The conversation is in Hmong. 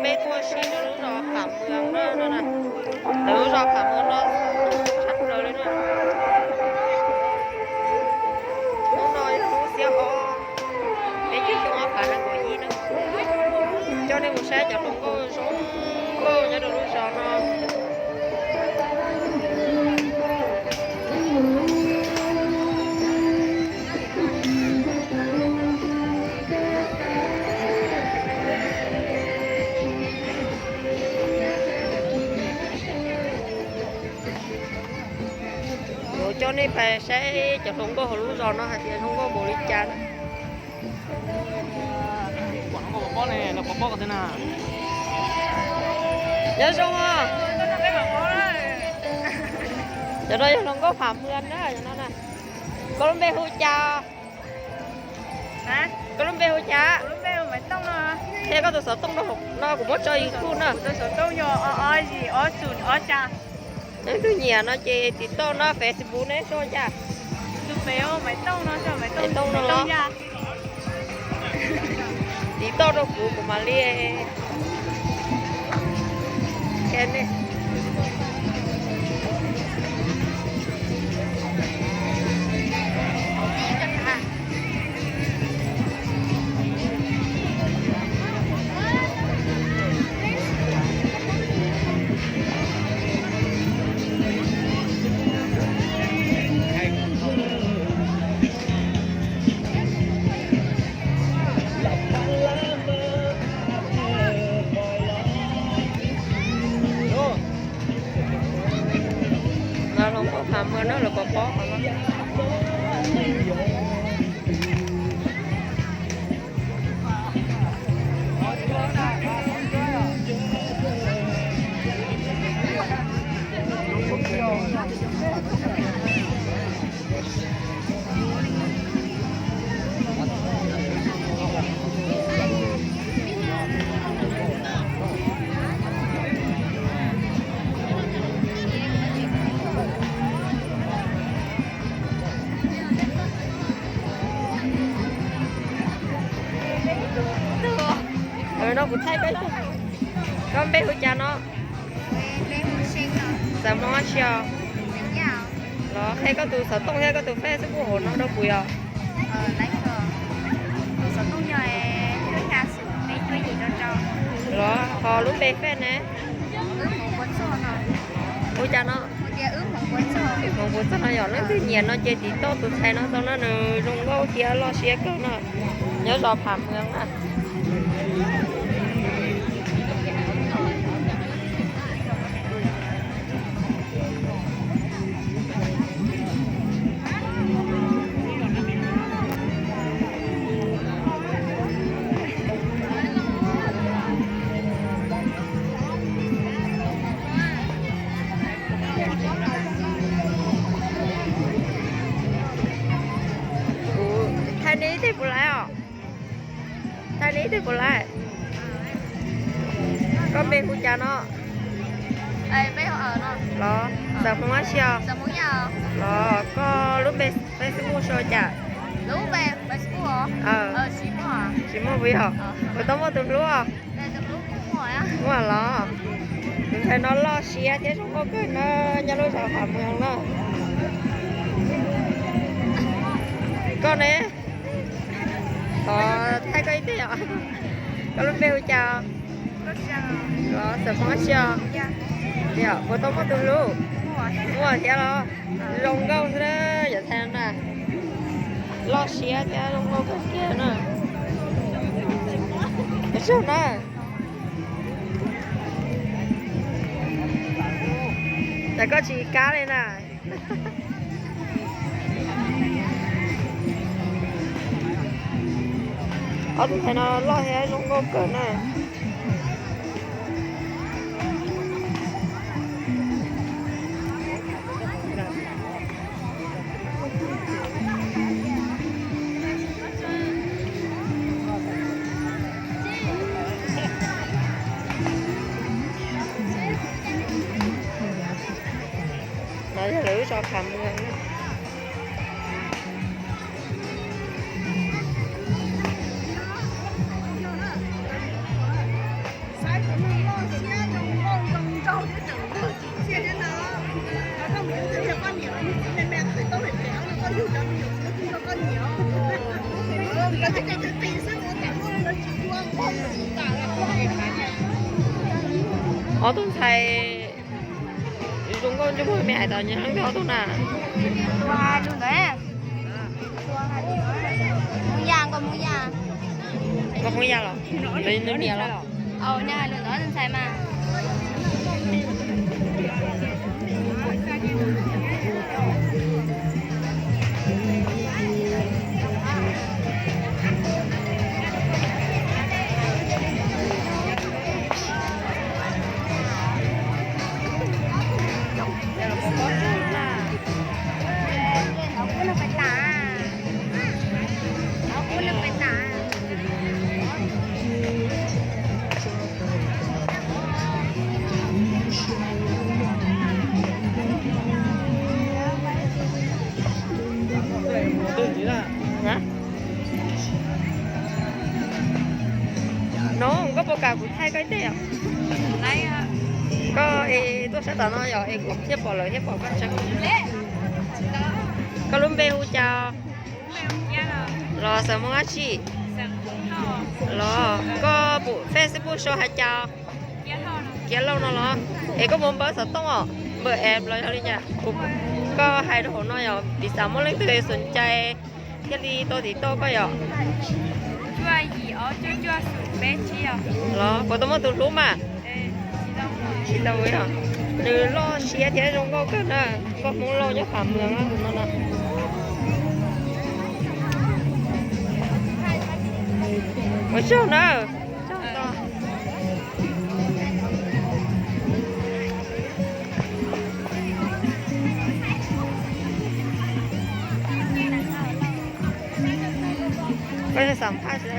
Peb tuaj sim rau lub zos Pham Mwas no, lawv lub zos Pham Mwas no sab plaws li na. Lub no yog lub xiab ob, peb caug xyoo ob phav nees nkaum ib na. Coj nej mus saib cov hluas nkauj zoo nkauj nyob rau lub zos no. Kuv coj nej pais saib cov hluas nkauj hauv lub zos no hais tias zoo nkauj npaum li cas na. Nyob zoo os. Cov no yog hluas nkauj Pham Mwas na, cov no na. Koj lub npe hu cas? Koj lub npe hu cas? Qhia koj tus xov tooj rau hauv no kuv muab tso YouTube na. Leej twg nyiam no ces tiv toj no Facebook ne soj cas? Tiv toj no los. Tiv toj rau kuv kuv mam li qhia nej. No hluas nkauj Pham Mwas no lawv pov pob qhov no. No kuv thaij koj, koj npe hu cas no? Xav Hmoob tsi os? Los qhia koj tus xov tooj thiab koj tus Facebook hauv no rau kuv yom. Los ho lub npe Face ne? Hu cas no? Hmoov Puas Txog no yom, leej twg nyiam no ces tiv toj tus ntxhais no tau na, nws zoo nkauj thiab loj siab kawg no. Nyob zos Pham Mwas na. Kuv thaij nej ib teg puas laib os? Thaij nej ib teg puas laib? Koj npe hu cas no? Los Xav Hmoob dab tsi os? Los koj lub npe Facebook sau cas? Tsis muaj puas yog? Puas tau muaj tus hlub? Muaj los. Tus ntxhais no loj siab thiab zoo nkauj kawg na, nyob lub zos Pham Mwas na. Koj ne? Thov thaij koj ib teg os. Koj lub npe hu cas? Los Xav Hmoob dab tsi os? Puas tau muaj tus hlub? Muaj thiab los? Zoo nkauj xwb na, yawm ntxhais na. Loj siab thiab zoo nkauj kawg kiag na. Zoo na. Cas koj tsis kab li na? Ob tug ntxhais no loj thiab zoo nkauj kawg na. No yog lawv lub zos Pham Mwas na. Ob tug ntxhais zoo nkauj ntsej muag me hais tias nyob leej twg ob tug na. Tus hais lus ntawd, Hmoob Yaj, nkauj Hmoob Yaj. Nkauj Hmoob Yaj los? Nws niam los? Nws hais lus ntawd tus ntxhais mas. No, koj puas kam kuv thaij koj ib teg os? Koj es tuaj sab tom no yog es kuv thiaj pom lawv thiab pom koj tseeb. Koj lub npe hu cas? Los xeem Hmoob dab tsi? Los koj pum Facebook sau hais cas? Kiab Lauj no los? Es koj puas npawb xov tooj os, npawb app los yog li cas? Koj hais rau hauv no yog piv xam muaj leej twg xom cai thiaj li tau tiv tauj koj yom? Los puas tau muaj tus hlub mas? Tsis tau yog. Nws loj siab thiab zoo nkauj kawg na. Nkauj Hmoob Lauj nyob Pham Mwm no no. Ua tsaug na. Koj xam phaj xwb.